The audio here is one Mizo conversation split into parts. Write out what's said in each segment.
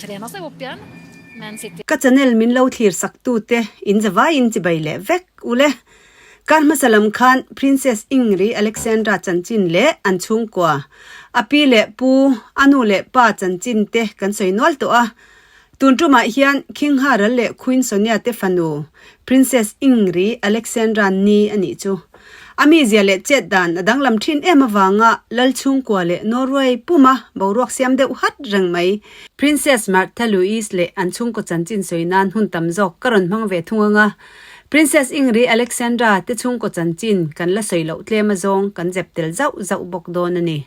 Trena seg opp igjen, men sitter Ka channel min lo thlir sak tute in zavaiin chibai leh vek ule. Kar hmasa lam khan Princess Ingri Alexandra chanchin leh an chhungkua, a pi leh pu, a nu leh pa chanchin te kan sawi nual tawh a. Tun tumah hian King Harald leh Queen Sonia te fanu Princess Ingri Alexandra ni a nih chu. A mizia leh chet dan a danglam thin em avanga Lal chhungkua leh Norway puma boruak siam deuh hat reng mai. Princess Märtha Louise leh an chhungkaw chanchin sawi nan hun tam zawk ka rawn hmang ve thung anga Princess Ingri Alexandra te chhungkaw chanchin kan la sawi loh tlem azawng kan zep tel zauh zauh bawk dawn a ni.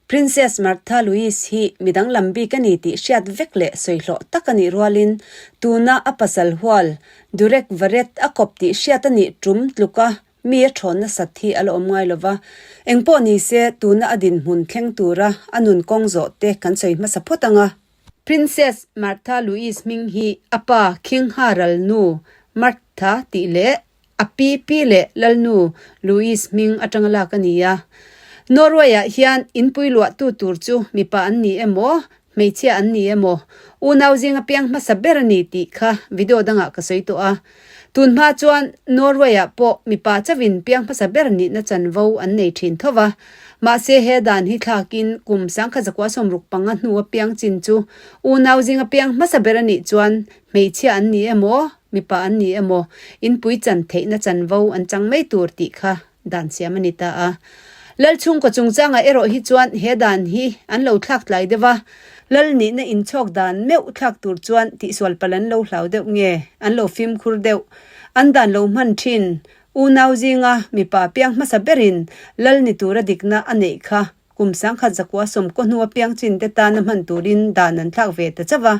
Princess Martha Louise hi midang lam bik a ni tih hriat vek leh sawi hlawh tak a nih rualin tuna a pasal hual Durek Verrett a kawp tih hriat a nih tum tluka mi a thawn nasat hi a la awm ngai lova. Engpawh ni se tuna a dinhmun thleng tura a nun kawng zawh te kan sawi hmasa phawt ang a. Princess Martha Louise hming hi a pa King Harald nu Martha tih leh A pi pi leh Lalnu Louise hming atanga lak a ni a. Norway-ah hian inpui luahtu tur chu mipa an ni emaw, hmeichhia an ni emaw, unau zinga piang hmasa ber a ni tih kha video dangah ka sawi tawh a. Tun hma chuan Norway-ah pawh mipa chauhin piang hmasa ber nihna chanvo an nei thin tho va. Mahse he dan hi thlakin kum 1965 hnua piang chin chu unau zinga piang hmasa ber a nih chuan hmeichhia an ni emaw, Mipa an ni emaw, inpui chan theihna chanvo an chang mai tur tih kha dan siam a ni ta a. Lal chhungkaw chungchangah erawh hi chuan he dan hi an lo thlak tlai deuh a, Lal nihna inchhawk dan meuh thlak tur chuan tihsual palh an lo hlau deuh nge, an lo fimkhur deuh. An dan lo hman thin, unau zinga mipa piang hmasa berin Lal ni tura dikna a neih kha Kum 1990 hnua piang chin te tana hman turin dan an thlak ve ta chauh a.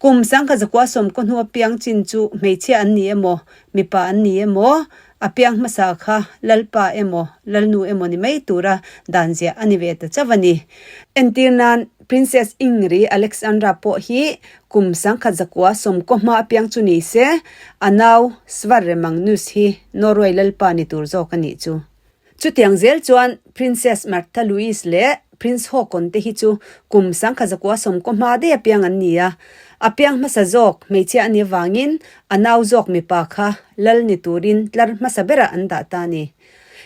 Kum 1990 hnua piang chin chu hmeichhia an ni emaw, mipa an ni emaw, a piang hmasa kha Lalpa emaw, Lalnu emaw ni mai tura dan ziah a ni ve ta chauh a ni. Entir nan, Princess Ingri Alexandra pawh hi kum 1990 hma a piang chu ni se, a nau Sverre Magnus hi Norway Lalpa ni tur zawk a nih chu. Chutiang zel chuan Princess Märtha Louise leh Prince Haakon te hi chu kum 1990 hma daih a piang an ni a. A piang hmasa zawk hmeichhia a nih avangin a nau zawk mipa kha lal ni turin tlar hmasa berah an dah ta a ni.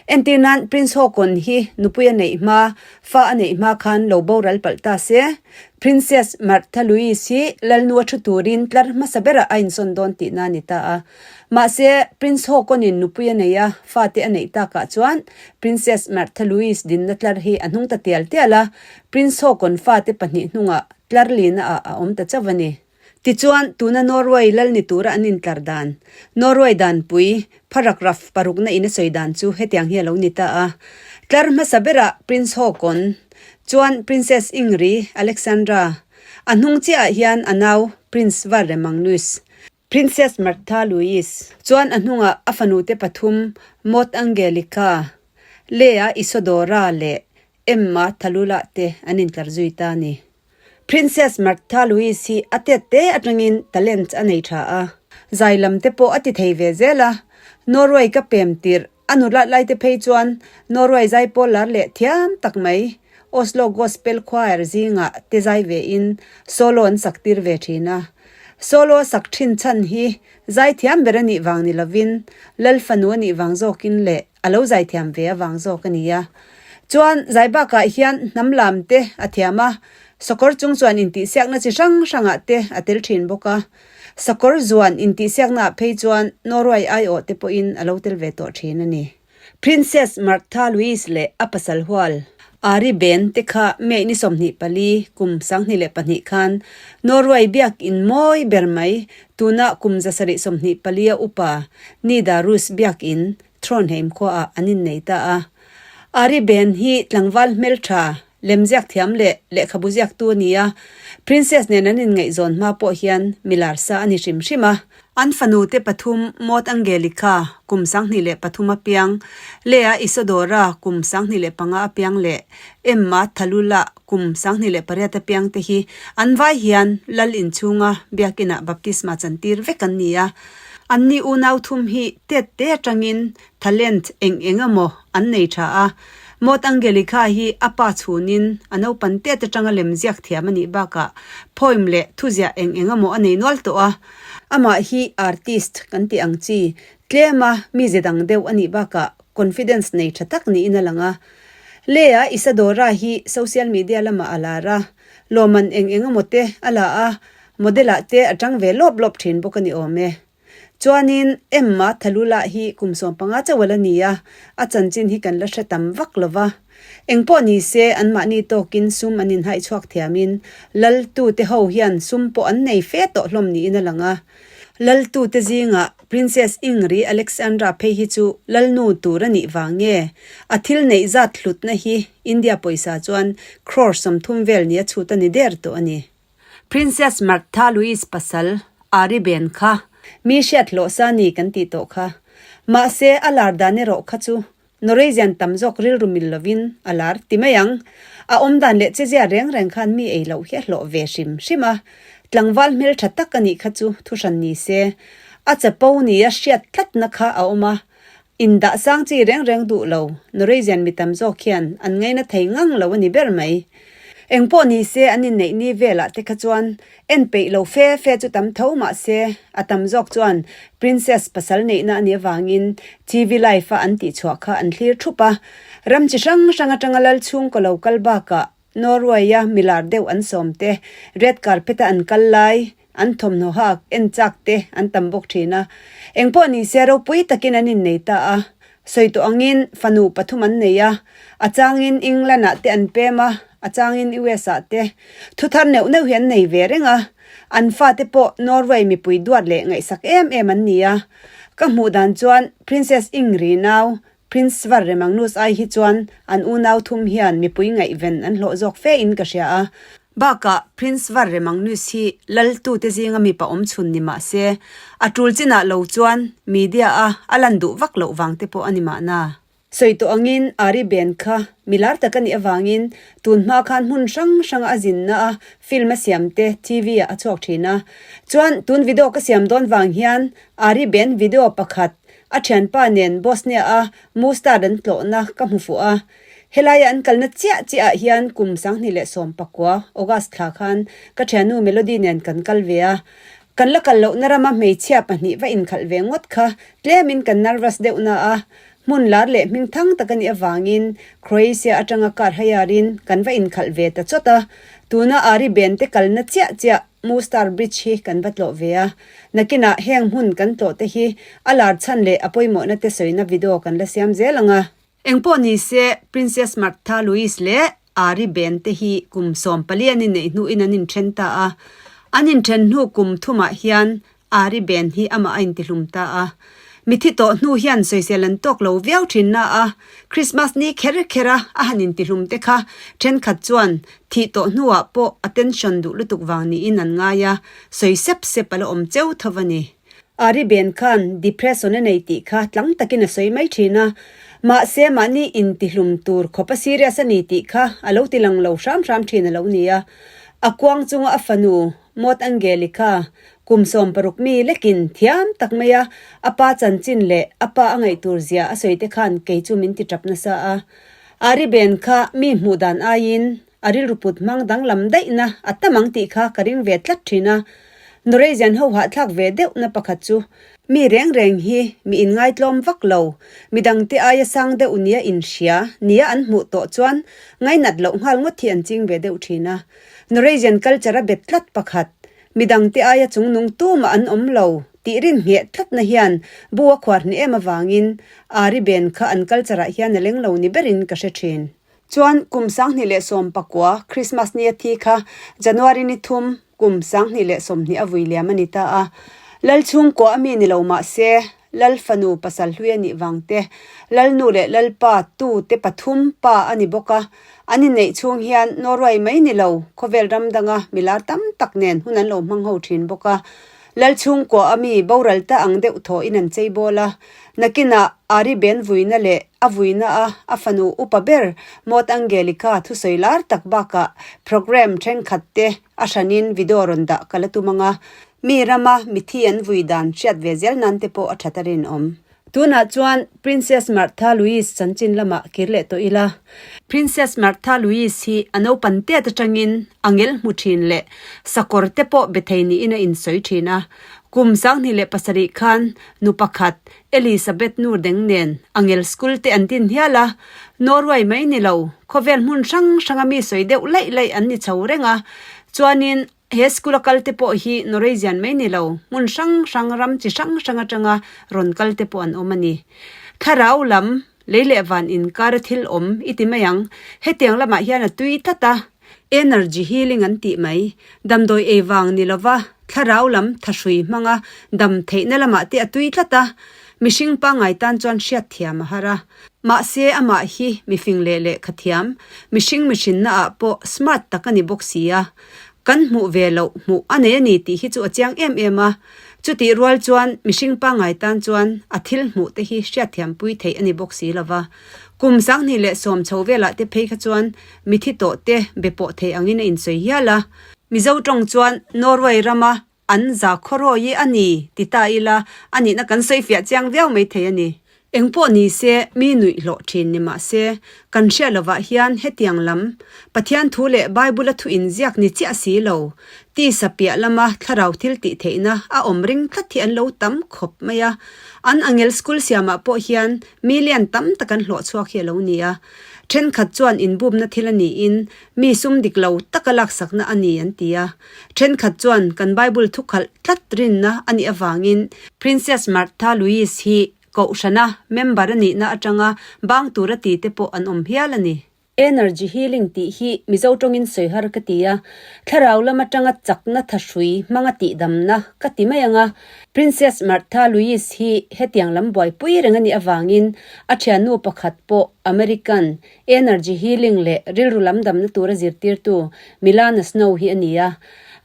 Entir nan Prince Haakon hi nupui a neih hma, fa a neih hma khan lo boral palh ta se, Princess Märtha Louise hi lalnu a thu turin tlar hmasa berah a insawn dawn tihna a ni ta a. Mahse, Prince Haakon-in nupui a nei a, fate a neih takah chuan Princess Märtha Louise dinna tlar hi a hnung ta tial tial a, Prince Haakon fate pahnih hnungah tlar lina ah a awm ta chauh a ni. Tichuan, tuna Norway lal ni tura an intlar dan, Norway danpui, paragraph parukna in a sawi dan chu hetiang hi a lo ni ta a. Tlar hmasa berah Prince Haakon chuan Princess Ingri Alexandra, a hnung chiahah hian a nau Prince Sverre Magnus, Princess Märtha Louise chuan a hnungah a fanute pathum Maud Angelika, Lea Isodora leh Emma Tallulah te an intlar zui ta a ni. Princess Märtha Louise hi a tet te atangin talent a nei tha a, zai lam te pawh a ti thei ve zel a. Norway ka pem tirh a nulat lai te phei chuan Norway zaipawl lar leh thiam tak mai Oslo Gospel Choir zingah te zai ve in solo an sak tir ve thin a. Solo a sak thin chhan hi zaithiam ber a nih vang ni lovin Lal fanu a nih vang zawkin leh a lo zaithiam ve avang zawk a ni a. Chuan zai bakah hian hnam lam te a thiam a, sakawr chung chuan intihsiakna chi hrang hrangah te a tel thin bawk a. Sakawr zuan intihsiaknaah phei chuan Norway aiawh te pawhin a lo tel ve tawh thin a ni. Princess Märtha Louise leh a pasal hual Ari Ben te kha May ni 24 kum 2002 khan Norway biak in mawi ber mai tuna kum 724 a upa Nidarus biak in Trondheim khuaah an innei ta a. Ari Ben hi tlangval hmeltha, lemziak thiam leh lehkhabu ziaktu a ni a, Princess nen an inngaihzawn hma pawh hian milar sa a ni hrim hrim a. An fanu te pathum Maud Angelika kum 2003 a piang, Lea Isadora kum 2005 a piang leh Emma Thalula kum 2008 a piang te hi an vai hian Lal inchhunga biakinah baptisma chantir vek an ni a. Anni unau thum hi tet te atangin talent eng eng emaw an nei tha a. Maud Angelica hi a pa chhunin a naupan tet atanga lem ziak thiam a nih bakah poem leh thuziah eng eng emaw a nei nual tawh a. Amah hi artist kan tih ang chi tlema mize dang deuh a nih bakah confidence nei tha tak niin a lang a. Lea Isadora hi social media lamah a lar a, lawmman eng eng emaw te a la a, model ah te a tang ve lawp lawp thin bawk a ni awm e. Chuanin Emma Thalula hi kum 15 chauh a la ni a, a chanchin hi kan la hre tam vak lo va. Engpawh ni se anmahni tawkin sum an inhaih chhuak thiamin Laltute ho hian sum pawh an nei fe tawh hlawm niin a lang a. Laltute zingah Princess Ingri Alexandra phei hi chu Lalnu tur a nih vang nge a thil neih zat hlutna hi India pawisa chuan crore 30 vel nia chhut a ni der tawh a ni. Princess Martha Louise pasal Ari Ben kha mi hriat hlawh sa ni kan tih tawh kha. Mahse a lar dan erawh kha chu Norwegian tam zawk rilru mil lovin a lar ti mai ang. A awm dan leh chezia reng reng khan mi ei loh hi a hlawh ve hrim hrim a. Tlangval hmeltha tak a nih kha chu thuhran ni se. A chapo nia hriat tlatna kha a awm a. Indah sang chi reng reng duh lo, Norwegian mi tam zawk hian an ngaina thei ngang lo a ni ber mai. Engpawh ni se an inneih ni velah te kha chuan en peih lo fe fe chu tam tho mah se a tam zawk chuan Princess pasal neihna a nih avangin TV live a an tihchhuah kha an thlir thup a. Ram chi hrang hrang atanga lal chhungkaw lo kal bakah Norway-a milar deuh an sawm te, red carpet-a an kal lai, an thawmhnaw hak en chak te an tam bawk thin a. Engpawh ni se ropui takin an innei ta a. Sawi tawh angin fanu pathum an nei a, a changin England-ah te an pem a, a changin US-ah te. Thuthar neuh neuh hi an nei ve reng a. An fate pawh Norway mipui duat leh ngaihsak em em an ni a. Ka hmuh dan chuan Princess Ingrid nau Prince Sverre Magnus ai hi chuan an unau thum hian mipui ngaihven an hlawh zawk fe in ka hria a. Bakah Prince Sverre Magnus hi laltute zinga mipa awm chhun ni mah se, a tul chinah lo chuan media a a lan duh vak loh vang te pawh a ni mahna. Sawi tawh angin Ari Ben kha milar tak a nih avangin tun hma khan hmun hrang hranga a zinna a film a siam te TV ah a chhuak thin a. Chuan tun video ka siam dawn vang hian Ari Ben video pakhat A thianpa nen Bosnia a Mustard an tlawhna ka hmu fuh a, helaia an kalna chiah chiah ah hian kum 2019 August thla khan ka thiannu Melody nen kan kal ve a. Kan la kal lohna rama hmeichhia pahnih va inkhalh ve ngawt kha tlemin kan nervous deuh na a, hmun lar leh hming thang tak a nih avangin Croatia atanga car haiarin kan va inkhalh ve ta chawt a, tuna Ari Ben te kalna chiah chiah Mostar Bridge hi kan va tlawh ve a, nakinah heng hmun kan tlawh te hi a lar chhan leh a pawimawhna te sawina video kan la siam zel ang a. Engpawh ni se, Princess Martha Louise leh Ari Ben te hi kum 14 an inneih hnuin an inthen ta a. An inthen hnu kum thumah hian Ari Ben hi amah a intihlum ta a. Mithi tawh hnu hian sawisel an tawk lo viau thin na a, Christmas ni kher kher a a han intihlum te kha thenkhat chuan thih tawh hnuah pawh attention duh lutuk vang niin an ngai a, sawi sep sep a la awm cheu tho a ni. Ari Ben khan depression a nei tih kha tlang takin a sawi mai thin a, mahse mahni intihlum tur khawp a serious a ni tih kha a lo ti lang lo hram hram thin a lo ni a. A kuang chunga a fanu Maud Angelica Kum 60 mi lekin thiam tak mai a, a pa chanchin leh a pa a ngaih tur zia a sawi te khan kei chu min ti tap nasa a. Ari Ben kha mi hmuh dan aiin a rilru put hmang danglam daihna a tam ang tih kha ka ring ve tlat thin a. Norwegian ho hahthlak ve deuhna pakhat chu mi reng reng hi mi inngaitlawm vak lo, midangte aia sang deuh nia inhria nia an hmuh tawh chuan ngainat loh nghal ngawt hi an ching ve deuh thin a. Norwegian culture a bet tlat pakhat. Midangte aia chungnung tumah an awm lo tih rinhmeh tlatna hian bu a khuar hni em avangin Ari Ben kha an culture ah hian a leng lo ni berin ka hre thin. Chuan kum 2019 Christmas ni a thi kha January ni thum kum 2020 a vui liam a ni ta a. Lal chhungkua a mi ni lo mah se Lal fanu pasal hlui a nih vang te, Lal nu leh Lalpa tu te pathum pa a ni bawk a. An inneih chhung hian Norway mai ni lo, khawvel ram danga milar tam tak nen hun an lo hmang ho thin bawk a. Lal chhungkua a mi boral ta ang deuh thaw in an chei bawl a. Nakinah Ari Ben vuina leh a vuina a a fanu upa ber Maud Angelica thusawi lar tak bakah programme thenkhat te a hranin video rawn dah ka la tum ang a. Mi rama mithi an vui dan hriat ve zel nan te pawh a that a rinawm. Tunah chuan Princess Martha Louise chanchin lamah kir leh tawh ila. Princess Martha Louise hi a naupan tet atangin a ngel hmu thin leh sakawr te pawh be thei niin a insawi thin a. Kum 2007 khan nu pakhat Elisabeth Nurdeng nen a ngel school te an din hial a. Norway mai ni lo, khawvel hmun hrang hranga mi sawi deuh laih laih an ni chho reng a. Chuanin He school a kal te pawh hi Norwegian mai ni lo, hmun hrang hrang, ram chi hrang hrang atanga rawn kal te pawh an awm a ni. Thlarau lam, lei leh van inkar a thil awm i ti mai ang, hetiang lamah hian a tui tlat a, energy healing an tih mai, damdawi ei vang ni lova thlarau lam thahrui hmanga dam theihna lamah te a tui tlat a, mihring pangngai tan chuan hriatthiam a har a. Mahse amah hi mifing leh lehkhathiam, mihring mihrinna ah pawh smart tak a ni bawk si a, Kan hmuh ve loh hmuh a nei a ni tih hi chu a chiang em em a, chutih rual chuan mihring pangngai tan chuan a thil hmuh te hi hriatthiampui theih a ni bawk si lo va. Kum 2010 chho velah te phei kha chuan mithi tawh te be pawh thei angin a insawi hial a. Mizo tawng chuan Norway rama an za khawrawi a ni ti ta ila a nihna kan sawi fiah chiang viau mai thei a ni. Engpawh ni se, mi nuih hlawh thin ni mah se, kan hriat lovah hian hetiang lam, Pathian thu leh Bible-a thu inziak ni chiah si lo, tisa piah lama thlarau thil tih theihna a awm ring tlat hi an lo tam khawp mai a. An angel school siamah pawh hian mi lian tam tak an hlawh chhuak hi a lo ni a. Thenkhat chuan inbumna thil a niin mi sum dik lo taka laksakna a ni an ti a. Thenkhat chuan kan Bible thu khalh tlat rinna a nih avangin Princess Martha Louise hi Kohhrana member a nihna atanga bang tura ti te pawh an awm hial a ni. Energy healing tih hi Mizo tawngin sawi har ka ti a, thlarau lam atanga chakna thahrui hmanga tihdamna ka ti mai ang a. Princess Martha Louise hi hetiang lam buaipui reng a nih avangin a thiannu pakhat pawh American Energy healing leh rilru lam damna tura zirtirtu Milana Snow hi a ni a.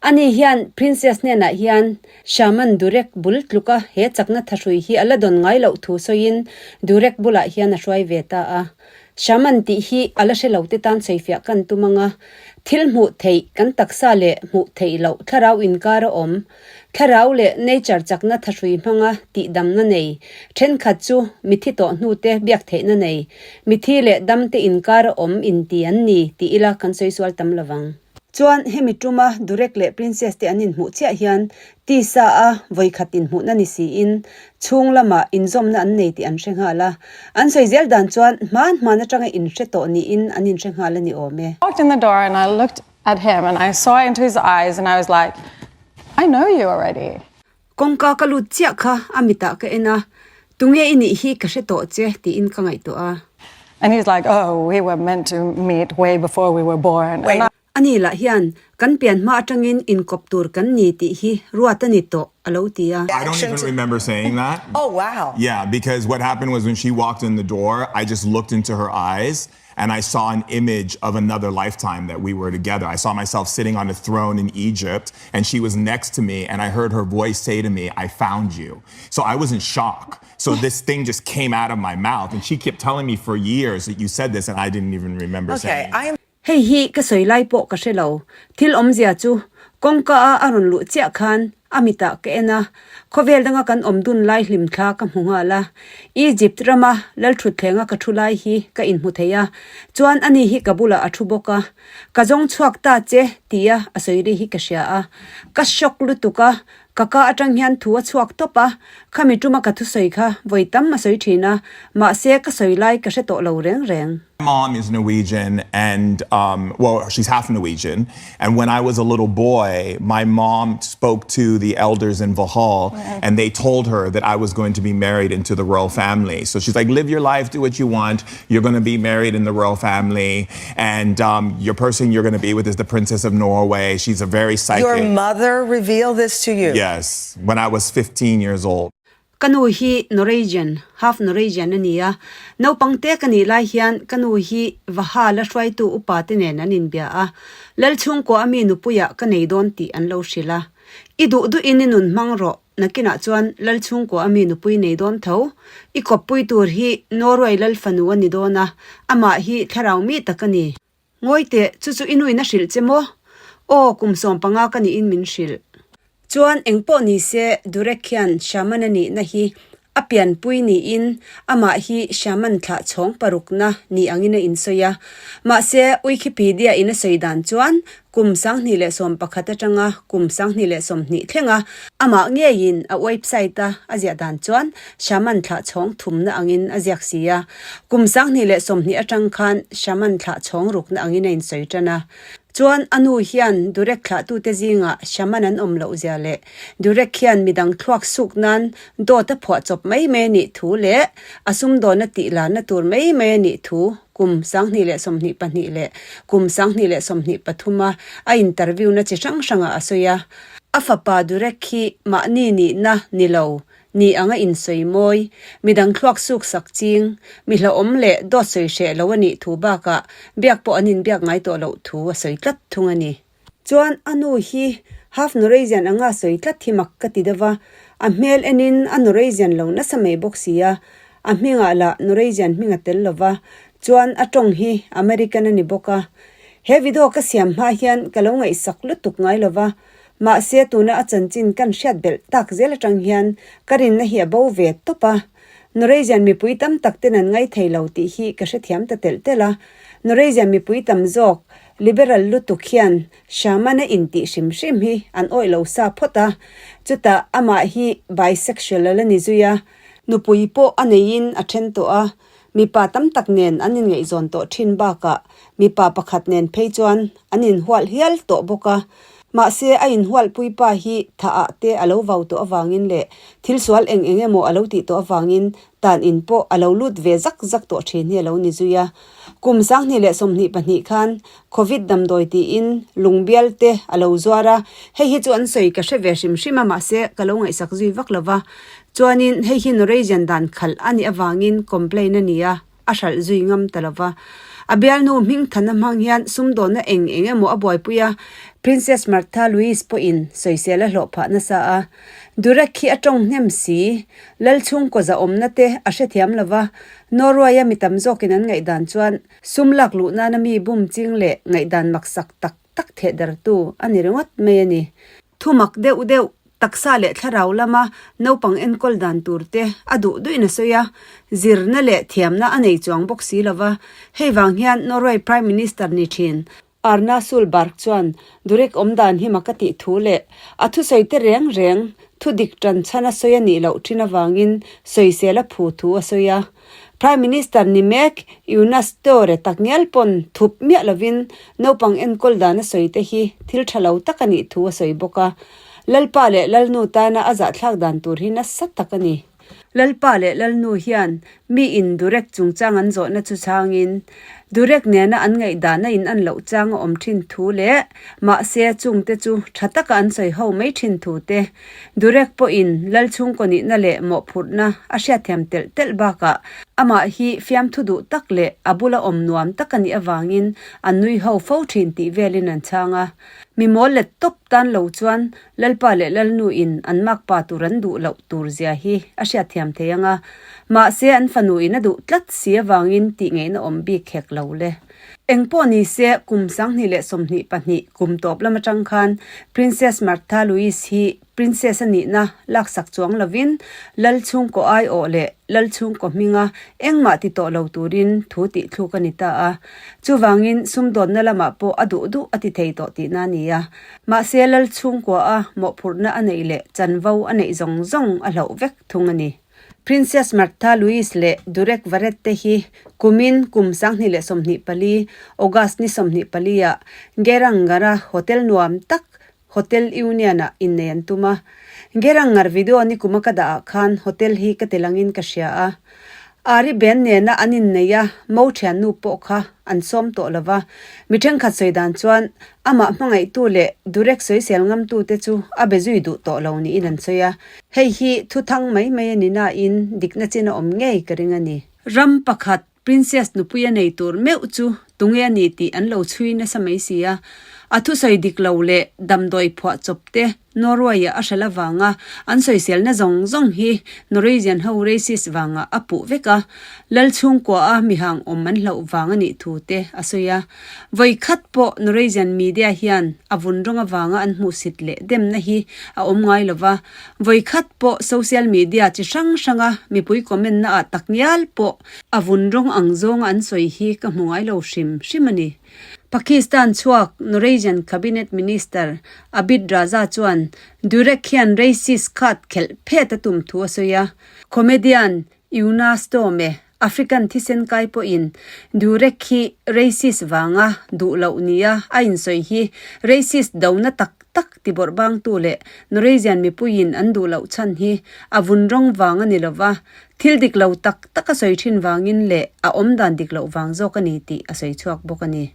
Ani hian Princess hnenah hian Shaman Durek bul tluka he chakna thahrui hi a la dawn ngai loh thu sawiin Durek bulah hian a hruai ve ta a. Shaman tih hi a la hre lo te tan sawifiah kan tum ang a, thil hmuh theih kan taksa leh hmuh theih loh thlarau inkar a awm, thlarau leh nature chakna thahrui hmanga tihdamna nei, thenkhat chu mithi tawh hnu te biak theihna nei, mithi leh dam te inkar a awm inti an ni tih ila kan sawi sual tam lovang. Chuan hemi tuma Durek leh Princess te an inhmuh chiah hian tisa a vawikhat inhmuhna ni siin chhung lamah inzawmna an nei tih an hre nghal a. An sawi zel dan chuan hman hman atanga inhre tawh niin an inhre nghal a ni awm e. Walked in the door and I looked at him and I saw into his eyes and I was like, I know you already. Kawngka ka lut chiah kha a mitah ka en a, tunge i nih hi ka hre tawh che tiin ka ngaihtuah a. And he's like, oh, we were meant to meet way before we were born. And I. Ani lah hian, Kan pian hma atangin inkawp tur kan ni tih hi ruat a ni tawh, a lo ti a. I don't even remember saying that. Oh, wow. Yeah, because what happened was when she walked in the door, I just looked into her eyes and I saw an image of another lifetime that we were together. I saw myself sitting on a throne in Egypt and she was next to me and I heard her voice say to me, I found you. So I was in shock. So this thing just came out of my mouth and she kept telling me for years that you said this and I didn't even remember Okay, saying I am Hei hi ka sawi lai pawh ka hre lo. Thil awmzia chu kawngka a a rawn luh chiah khan a mitah ka en a, khawvel danga kan awm dun lai hlim thla ka hmu nghal a. Egypt rama Lalthutthleng a ka thu lai hi ka inhmu thei a, chuan ani hi ka bulah a thu bawk a. Ka zawng chhuak ta che tia a sawi ri hi ka hria a. Ka shock lutuk a, Ka ka atang hian thu a chhuak tawp a, khami tuma ka thusawi kha vawi tam a sawi thin a, mahse ka sawi lai ka hre tawh lo reng reng. My mom is Norwegian and um well she's half Norwegian and when I was a little boy my mom spoke to the elders in Valhall and they told her that I was going to be married into the royal family so she's like live your life do what you want you're gonna be married in the royal family and um your person you're gonna be with is the princess of Norway she's a very psychic Your mother revealed this to you? Yes, when I was 15 years old. Ka nu hi Norwegian, half Norwegian a ni a. Naupang te ka nih lai hian ka nu hi Vaha la hruaitu upa te nen an inbia a. Lal chhungkua a mi nupuiah ka nei dawn tih an lo hrilh a. I duh duhin i nun hmang rawh, Nakinah chuan Lal chhungkua a mi nupui nei dawn tho. I kawppui tur hi Norway Lal fanu a ni dawn a, amah hi thlarau mi tak a ni. Ngawi teh, chu chu i nuin a hrilh che maw? Aw, kum 15 ka niin min hrilh. Chuan engpawh ni se, Durek hian Shaman a nihna hi A pianpui niin amah hi Shaman thlah chhawng parukna ni angin a insawi a. Mahse, Wikipedia in a sawi dan chuan kum 2011 atanga kum 2020 thlenga amah ngeiin a website a a ziah dan chuan Shaman thlah chhawng thumna angin a ziak si a. Kum 2020 atang khan Shaman thlah chhawng rukna angin a insawi tan a. Chuan a nu hian Durek thlahtute zingah Shaman an awm loh zia leh Durek hian midang thluak suk nan dawt a phuah chawp mai mai a nih thu leh a sumdawnna tih larna tur mai mai a nih thu kum 2022 leh kum 2023 a a interview na chi hrang hrangah a sawi a. A fapa Durek hi mahni nihna ni lo Ni anga insawi mawi, midang thluak suk sak ching, mi hlauhawm leh dawt sawi hreh lo a nih thu bakah biak pawh an inbiak ngai tawh loh thu a sawi tlat thung a ni. Chuan a nu hi half Norwegian anga sawi tlat hi mak ka ti deuh va, a hmel enin a Norwegian lo nasa mai bawk si a, a hmingah lah Norwegian hming a tel lo va, chuan a tawng hi American a ni bawk a. He video ka siam hma hian ka lo ngaihsak lutuk ngai lo va, Mahse tuna a chanchin kan hriat belh tak zel atang hian ka rinna hi a bo ve tawp a. Norwegian mipui tam tak ten an ngaithei lo tih hi ka hrethiam ta telh telh a. Norwegian mipui tam zawk liberal lutuk hian shaman a intih hrim hrim hi an awih lo sa phawt a. Chutah amah hi bisexual a la ni zui a. Nupui pawh a neiin a then tawh a. Mipa tam tak nen an inngaihzawn tawh thin bakah mipa pakhat nen phei chuan an inhual hial tawh bawk a. Mahse, a inhualpui pa hi thah ah te a lo vau tawh avangin leh thil sual eng eng emaw a lo tih tawh avangin tan in pawh a lo lut ve zak zak tawh thin hi a lo ni zui a. Kum 2022 khan Covid damdawi tiin lungbial te a lo zuar a, hei hi chu an sawi ka hre ve hrim hrim a mahse ka lo ngaihsak zui vak lo va. Chuanin hei hi Norwegian dan khalh a nih avangin complain a ni a, a hralh zui ngam ta lo va. A bialnu hmingthanna hmang hian sumdawnna eng eng emaw a buaipui a, Princess Martha Louise pawhin sawisel a hlawh phah nasa a. Durek hi a tawng hnem si, Lal chhungkaw zahawmna te a hrethiam lo va, Norway-a mi tam zawkin an ngaihdan chuan sum lak luh nana mi bum ching leh ngaihdan maksak tak tak thehdartu a ni ringawt mai a ni. Thumak deuh deuh, taksa leh thlarau lama naupang enkawl dan tur te a duh duhin a sawi a, zirna leh thiamna a nei chuang bawk si lova, hei vang hian Norway Prime Minister ni thin Erna Solberg chuan Durek awm dan hi mak a tih thu leh a thusawi te reng reng thu dik tan chhan a sawi a nih loh thin avangin sawisel a phu thu a sawi a. Prime Minister ni mek Jonas Støre takngial pawn thup miah lovin naupang enkawl dan a sawi te hi thil tha lo tak a nih thu a sawi bawk a. Lalpa leh Lalnu tana a zahthlak dan tur hi nasa tak a ni. Lalpa leh Lalnu hian mi in Durek chungchang an zawhna chu chhangin Durek nena an ngaihdan a in an loh chang a awm thin thu leh mahse chungte chu tha taka an sawi ho mai thin thu te Durek pawhin Lal chhungkaw nihna leh mawhphurhna a hriatthiam telh telh bakah amah hi fiamthu duh tak leh a bula awm nuam tak a nih avangin an nui ho fo thin tih velin an chhang a. Mi mawl let tawp tan lo chuan Lalpa leh Lalnu in an makpa tur an duh loh tur zia hi a hriatthiam thei ang a, mahse an fanu in a duh tlat si avangin tih ngeihna awm bik hek lo le. Engpawh ni se, kum 2022 kum tawp lam atang khan Princess Martha Louise hi Princess a nihna laksak chuang lovin Lal chhungkaw aiawh leh Lal chhungkaw hminga engmah ti tawh lo turin thu tih thluk a ni ta a. Chuvangin sumdawnna lamah pawh a duh duh a ti thei tawh tihna a ni a. Mahse Lal chhungkua a mawhphurhna a neih leh chanvo a neih zawng zawng a hlauh vek thung a ni. Princess Martha Louise leh Durek Verrett te hi kumin kum 2024 August ni 24 ah Gerangar-a hotel nuam tak Hotel Union-ah innei an tum a. Gerangar video ni kuma ka dah ah khan hotel hi ka tel angin ka hria a. Ari Ben nena an innei a, mo thiannu pawh kha an sawm tawh lo va. Mi thenkhat sawi dan chuan amah hmangaihtu leh Durek sawisel ngamtute chu a be zui duh tawh lo niin an sawi a. Hei hi thu thang mai mai a ni nain dikna chin a awm ngei ka ring a ni. Ram pakhat Princess nupui a nei tur meuh chu tunge a ni tih an lo chhui nasa mai si a. A thusawi dik lo leh damdawi phuah chawp te Norway-ah a hralh avanga an sawiselna zawng zawng hi Norwegian ho racist vangah a puh vek a, Lal chhungkua a mihang awm an hlauh vang a nih thu te a sawi a. Vawi khat pawh Norwegian media hian a vun rawng avanga an hmuhsit leh demna hi a awm ngai lo va, vawi khat pawh social media chi hrang hranga mipui comment na ah takngial pawh a vun rawng ang zawnga an sawi hi ka hmu ngai lo hrim hrim a ni. Pakistan chhuak Norwegian Cabinet Minister Abid Raza chuan Durek hian racist khat khelh phet a tum thu a sawi a, comedian Yuna Storm-e African thisen kai pawhin Durek hi racist vanga duh loh nia a insawi hi racist dona tak tak ti bawrh bangtu leh Norwegian mipuiin an duh loh chhan hi a vun rawng vang a ni lova, thil dik lo tak tak a sawi thin vangin leh a awmdan dik loh vang zawk a ni tih a sawi chhuak bawk a ni.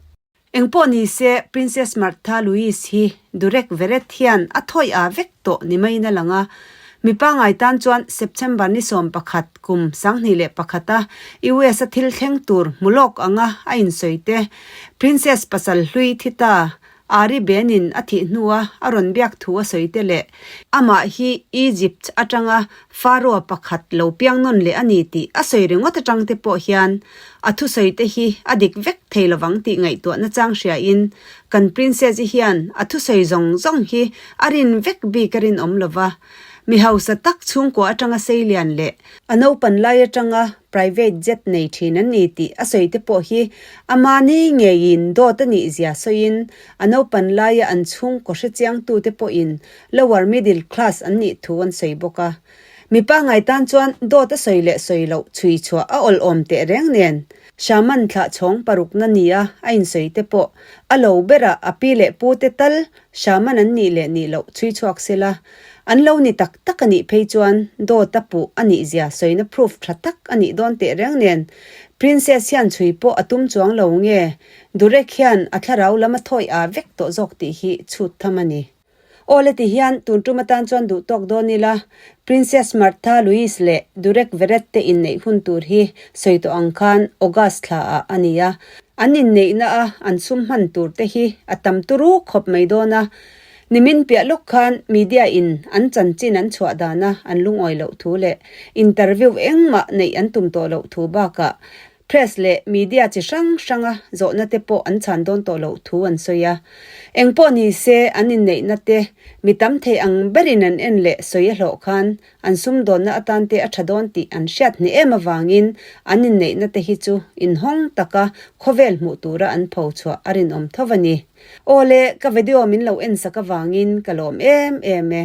Engpawh ni se, Princess Martha Louise hi Durek Verrett hian a thawi a vek tawh ni maiin a lang a. Mi pangngai tan chuan September ni 11 kum 2001 a US a thil thleng tur hmu lawk anga a insawi te, Princess pasal hlui thi ta Ari Benin a thih hnua a rawn biak thu a sawi te leh amah hi Egypt atanga Pharaoh pakhat lo piang nawn leh a ni tih a sawi ringawt atang te pawh hian a thusawi te hi a dik vek thei lovang tih ngaihtuah nachang hriain kan Princess-i hian a thusawi zawng zawng hi a rin vek bik a rinawm lova. Mi hausa tak chhungkua atanga sei lian leh a naupan lai atanga private jet nei thin an ni tih a sawi te pawh hi amahni ngeiin dawt a nih zia sawiin a naupan laia an chhungkaw hrechiangtu te pawhin lower middle class an nih thu an sawi bawk a. Mi pangngai tan chuan dawt a sawi leh sawi loh chhui chhuah a awlawm teh reng nen Shaman thlah chhawng parukna nia a insawi te pawh a lo berah a pi leh pu te tal Shaman an nih leh nih loh chhui chhuak sela, an lo ni tak tak a nih phei chuan dawt a puh a nih zia sawina proof tha tak a nih dawn teh reng nen Princess hian chhui pawh a tum chuang lo nge Durek hian a thlarau lam a thawi aa vek tawh zawk tih hi chhut tham a ni. Aw le ti hian tun tum atan chuan duh tawk dawn ila, Princess Martha Louise leh Durek Verrett te inneih hun tur hi sawi tawh ang khan August thla ah a ni a, An inneihna a an sum hman tur te hi a tam turu khawp mai dawn a, nimin piah lawk khan media in an chanchin an chhuah dana an lungawi loh thu leh interview engmah neih an tum tawh loh thu bakah press leh media chi hrang hranga zawhna te pawh an chhan dawn tawh loh thu an sawi a. Engpawh ni se an inneihna te mi tam thei ang berin an en leh sawi a hlawh khan An sumdawnna atan te a tha dawn tih an hriat hneh em avangin an inneihna te hi chu inhawng taka khawvel hmuh tura an pho chhuah a rinawm tho a ni. Awle, ka video min lo en sak avangin ka lawm em em e.